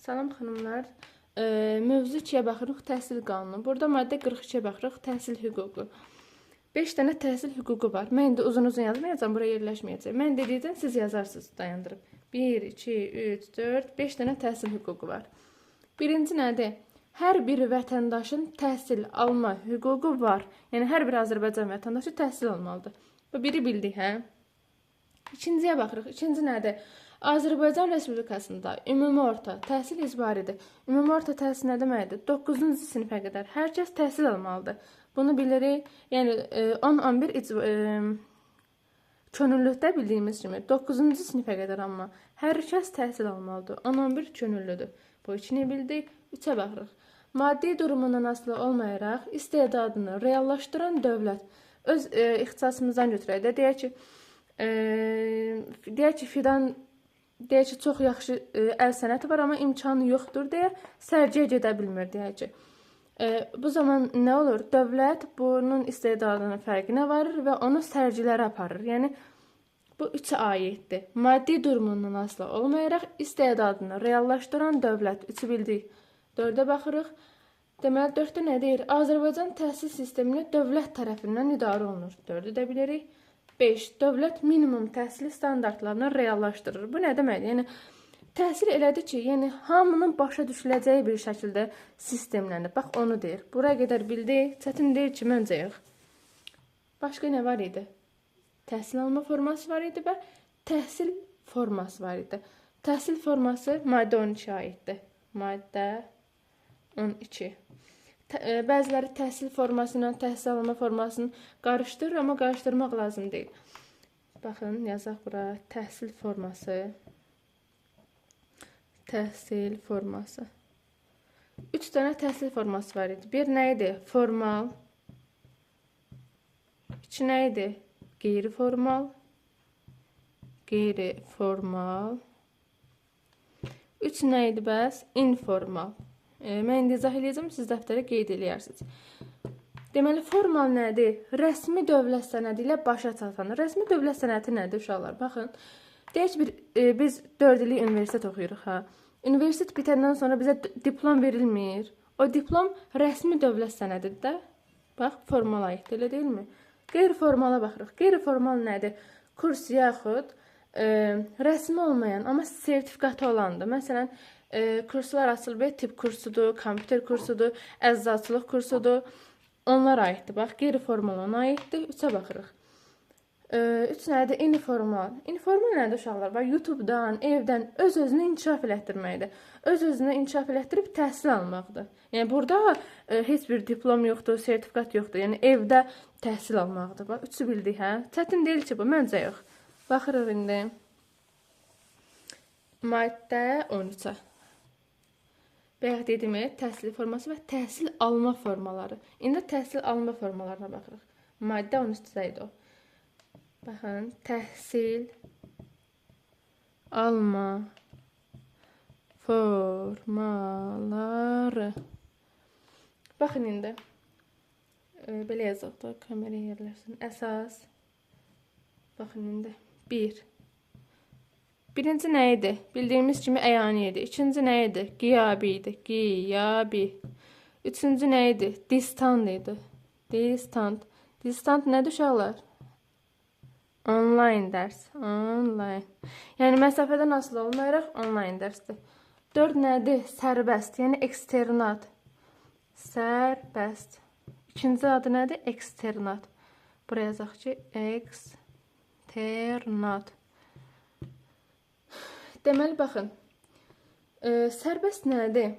Salam xanımlar. Mövzu 2-yə baxırıq, təhsil qanunu. Burada maddə 42-yə baxırıq, təhsil hüququ. 5 dənə təhsil hüququ var. Mən indi uzun-uzun yazmayacağam, bura yerləşməyəcək. Mən dedikdən siz yazarsınız dayandırıb. 1, 2, 3, 4, 5 dənə təhsil hüququ var. Birinci nədir? Hər bir vətəndaşın təhsil alma hüququ var. Yəni hər bir Azərbaycan vətəndaşı təhsil almalıdır. Bu biri bildik, hə? İkinciyə baxırıq. İkinci nədir? Azərbaycan Respublikasında ümumi orta təhsil icbaridir. Ümumi orta təhsil nə deməkdir? 9-cu sinifə qədər hər kəs təhsil almalıdır. Bunu bilirik. Yəni 10-11 könüllülükdə bildiyimiz kimi 9-cu sinifə qədər amma hər kəs təhsil almalıdır. 10-11 könüllüdür. Bu ikini bildik. 3-ə baxırıq. Maddi durumundan asılı olmayaraq istedadını reallaşdıran dövlət öz ixtisasımızdan götürək də deyək ki, deyək ki Fidan deyək ki çox yaxşı əl sənəti var, amma imkanı yoxdur deyə sərgiyə gedə bilmir deyək ki. Bu zaman nə olur? Dövlət bunun istedadının fərqinə varır və onu sərgilərə aparır. Yəni bu üçə aiddir. Maddi durumundan asılı olmayaraq istedadını reallaşdıran dövlət. Üçü bildik. Dördə baxırıq. Deməli, dörddə nə deyir? Azərbaycan təhsil sistemini dövlət tərəfindən idarə olunur. Dördü də bilirik. 5. Dövlət minimum təhsil standartlarını reallaşdırır. Bu nə deməkdir? Yəni təhsil elədir ki, yəni hamının başa düşüləcəyi bir şəkildə sistemlənir. Bax onu deyir. Buraya qədər bildik. Çətin deyil ki, məncə yox. Başqa nə var idi? Təhsil alma forması var idi və təhsil forması var idi. Təhsil forması maddə 12-yə aiddir. Maddə 12. Bəziləri təhsil forması ilə təhsil alma formasını qarışdırır, amma qarışdırmaq lazım deyil. Baxın, yazaq bura təhsil forması. Təhsil forması. 3 dənə təhsil forması var idi. Bir nə idi? Formal. 2 nə idi? Qeyri-formal. Qeyri-formal. 3 nə idi bəs? Informal. Mən indi izah eləyəcəm, siz dəftərə qeyd eləyərsiniz. Deməli, formal nədir? Rəsmi dövlət sənədi ilə başa çatan. Rəsmi dövlət sənədi nədir uşaqlar? Baxın, deyək ki, biz 4 illik universitet oxuyuruq, ha. Universitet bitəndən sonra bizə diplom verilmir. O diplom rəsmi dövlət sənədidir də. Bax, formal aiddir, elə deyilmi? Qeyri-formala baxırıq. Qeyri-formal nədir? Kurs yaxud rəsmi olmayan, amma sertifikatı olandır. Məsələn, kurslar açılıb, tibb kursudur, kompüter kursudur, əczaçılıq kursudur. Onlar aiddir. Bax, qeyri-formal ona aiddir. 3-ə baxırıq. 3 nədir? Informal. Informal nədir uşaqlar? Bax, YouTube-dan, evdən öz-özünü inkişaf elətdirməkdir. Öz-özünü inkişaf elətdirib təhsil almaqdır. Yəni burada heç bir diplom yoxdur, sertifikat yoxdur. Yəni evdə təhsil almaqdır. Bax, 3-ü bildik, hə? Çətin deyil ki bu, məncə yox. Baxırıq indi. Maddə 13-ə. Bayaq dediyim təhsil forması və təhsil alma formaları. İndi təhsil alma formalarına baxırıq. Maddə 13-də idi o. Baxın, təhsil alma formaları. Baxın indi. Belə yazaq da kameraya yerləşsin. Əsas. Baxın indi. 1. Birinci nə idi? Bildiyimiz kimi əyani idi. İkinci nə idi? Qiyabi idi. Qiyabi. Üçüncü nə idi? Distant idi. Distant. Distant nədir uşaqlar? Online dərs. Online. Yəni məsafədən asılı olmayaraq online dərsdir. 4 nədir? Sərbəst, yəni eksternat. Sərbəst. İkinci adı nədir? Eksternat. Buraya yazaq ki, eksternat. Deməli, baxın. Sərbəst nədir?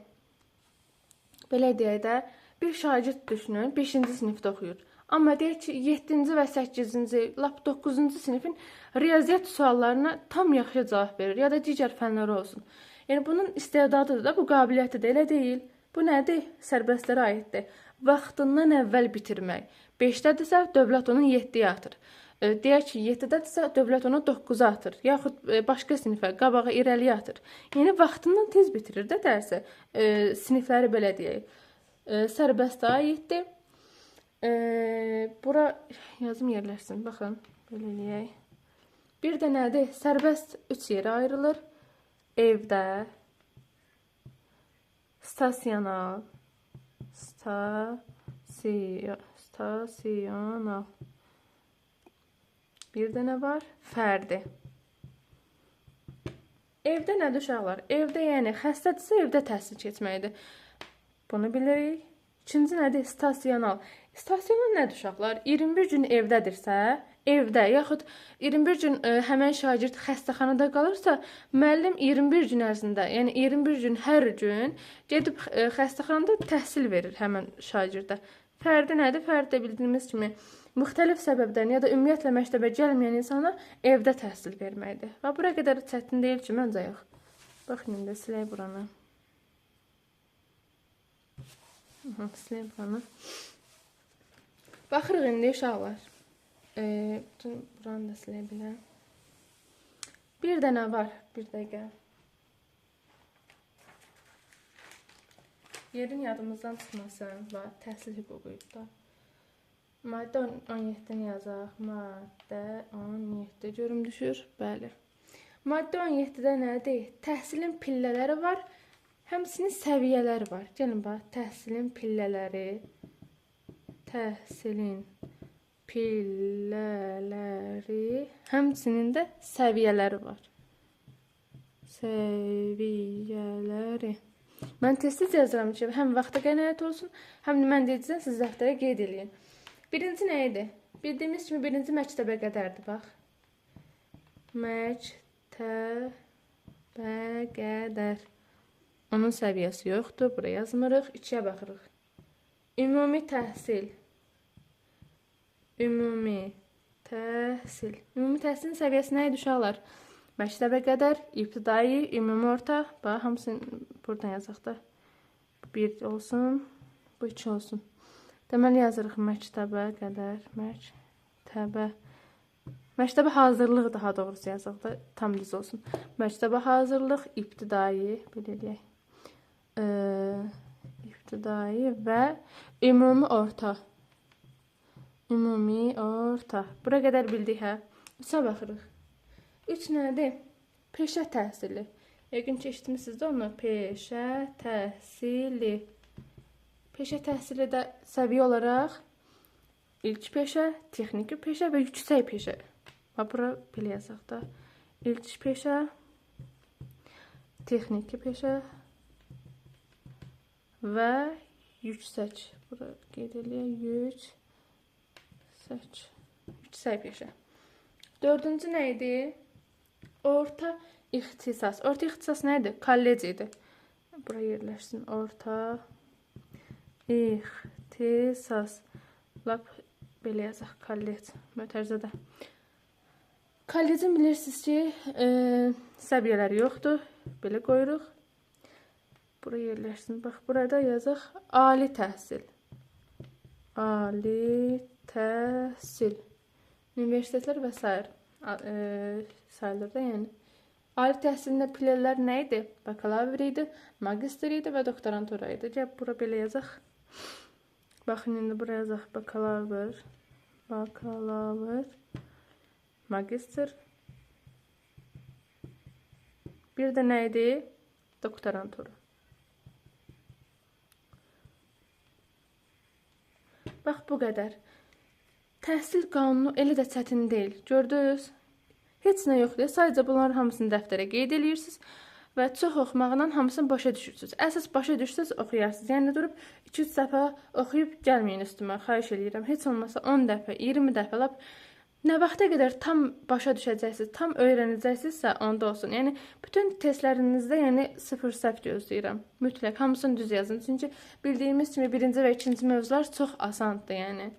Belə deyək də, bir şagird düşünün, 5-ci sinifdə oxuyur. Amma deyək ki, 7-ci və 8-ci, lap 9-cu sinifin riyaziyyat suallarına tam yaxşı cavab verir, ya da digər fənləri olsun. Yəni bunun istedadıdır da, bu qabiliyyəti də elə deyil. Bu nədir? Sərbəstlərə aiddir. Vaxtından əvvəl bitirmək. 5-dədirsə, dövlət onu 7-yə atır. Deyək ki, 7-dədirsə, dövlət onu 9-a atır. Yaxud başqa sinifə, qabağa, irəliyə atır. Yəni vaxtından tez bitirir də dərsi. Sinifləri belə deyək. Sərbəst aiddir. Bura yazım yerləşsin. Baxın, belə eləyək. Bir də nədir? Sərbəst 3 yerə ayrılır. Evdə, Stasional. Stasional. Bir dənə var. Fərdi. Evdə nədir uşaqlar? Evdə, yəni xəstədirsə evdə təhsil keçməkdir. Bunu bilirik. İkinci nədir? Stasional. Stasional nədir uşaqlar? 21 gün evdədirsə, evdə, yaxud 21 gün həmən şagird xəstəxanada qalırsa, müəllim 21 gün ərzində, yəni 21 gün hər gün gedib xəstəxanada təhsil verir həmən şagirdə. Fərdi nədir? Fərdi də bildiyimiz kimi müxtəlif səbəbdən ya da ümumiyyətlə məktəbə gəlməyən insana evdə təhsil verməkdir. Və bura qədər çətin deyil ki, məncə yox. Baxın, indi silək buranı. Silək buranı. Baxırıq indi uşaqlar. Bütün buranı da silə bilərəm. Bir dənə var, bir dəqiqə. Yerin yadımızdan çıxmasın. Var, təhsil hüququ da. Maddə 17-ni yazaq. Maddə 17. Görüm düşür? Bəli. Maddə 17-də nədir? Təhsilin pillələri var. Həmçinin səviyyələri var. Gəlin bax, təhsilin pillələri. Təhsilin pillələri, həmçinin də səviyyələri var. Səviyyələri. Mən tez-tez yazıram ki, həm vaxta qənaət olsun, həm də mən deyəcəm, siz dəftərə qeyd eləyin. Birinci nə idi? Bildiyimiz kimi birinci məktəbə qədərdir, bax. Məktəbə qədər. Onun səviyyəsi yoxdur, bura yazmırıq. 2-yə baxırıq. Ümumi təhsil. Ümumi təhsil. Ümumi təhsilin səviyyəsi nə idi uşaqlar? Məktəbə qədər, ibtidai, ümumi orta. Bax, hamısını buradan yazaq da. 1 olsun, bu 2 olsun. Deməli, yazırıq məktəbə qədər, məktəbə. Məktəbə hazırlıq daha doğrusu yazaq da, tam düz olsun. Məktəbə hazırlıq, ibtidai, belə deyək. İbtidai və ümumi orta. Ümumi orta. Bura qədər bildik, hə? 3-ə baxırıq. 3 nədir? Peşə təhsili. Yəqin ki, eşitmişsiniz də onu. Peşə təhsili. Peşə təhsili də səviyyə olaraq ilk peşə, texniki peşə və yüksək peşə. Bax, bura belə yazaq da. İlk peşə, texniki peşə və yüksək. Bura qeyd eləyək. Yüksək. Yüksək peşə. Dördüncü nə idi? Orta ixtisas. Orta ixtisas nə idi? Kollec idi. Bura yerləşsin. Orta ixtisas. Lap belə yazaq. Kollec. Mötərizədə. Kollecin bilirsiniz ki, səviyyələri yoxdur. Belə qoyuruq. Bura yerləşsin. Bax, burada yazaq. Ali təhsil. Ali təhsil. Universitetlər və sair sayılır da, yəni. Ali təhsilində pillələr nə idi? Bakalavr idi, magistr idi və doktorantura idi. Gəl, bura belə yazaq. Baxın, indi bura yazaq. Bakalavr, bakalavr, magistr. Bir də nə idi? Doktorantura. Bax, bu qədər. Təhsil qanunu elə də çətin deyil. Gördünüz? Heç nə yoxdur. Sadəcə bunların hamısını dəftərə qeyd eləyirsiniz və çox oxumaqla hamısını başa düşürsünüz. Əsas başa düşsəz oxuyarsınız. Yəni durub 2-3 dəfə oxuyub gəlməyin üstümə. Xahiş eləyirəm. Heç olmasa 10 dəfə, 20 dəfə lap nə vaxta qədər tam başa düşəcəksiniz, tam öyrənəcəksinizsə onda olsun. Yəni bütün testlərinizdə 0 səhv gözləyirəm. Mütləq hamısını düz yazın. Çünki bildiyimiz kimi birinci və ikinci mövzular çox asandır, yəni.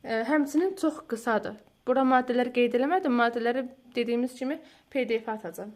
Həmçinin çox qısadır. Bura maddələr qeyd eləmədim. Maddələri dediyimiz kimi PDF atacağam.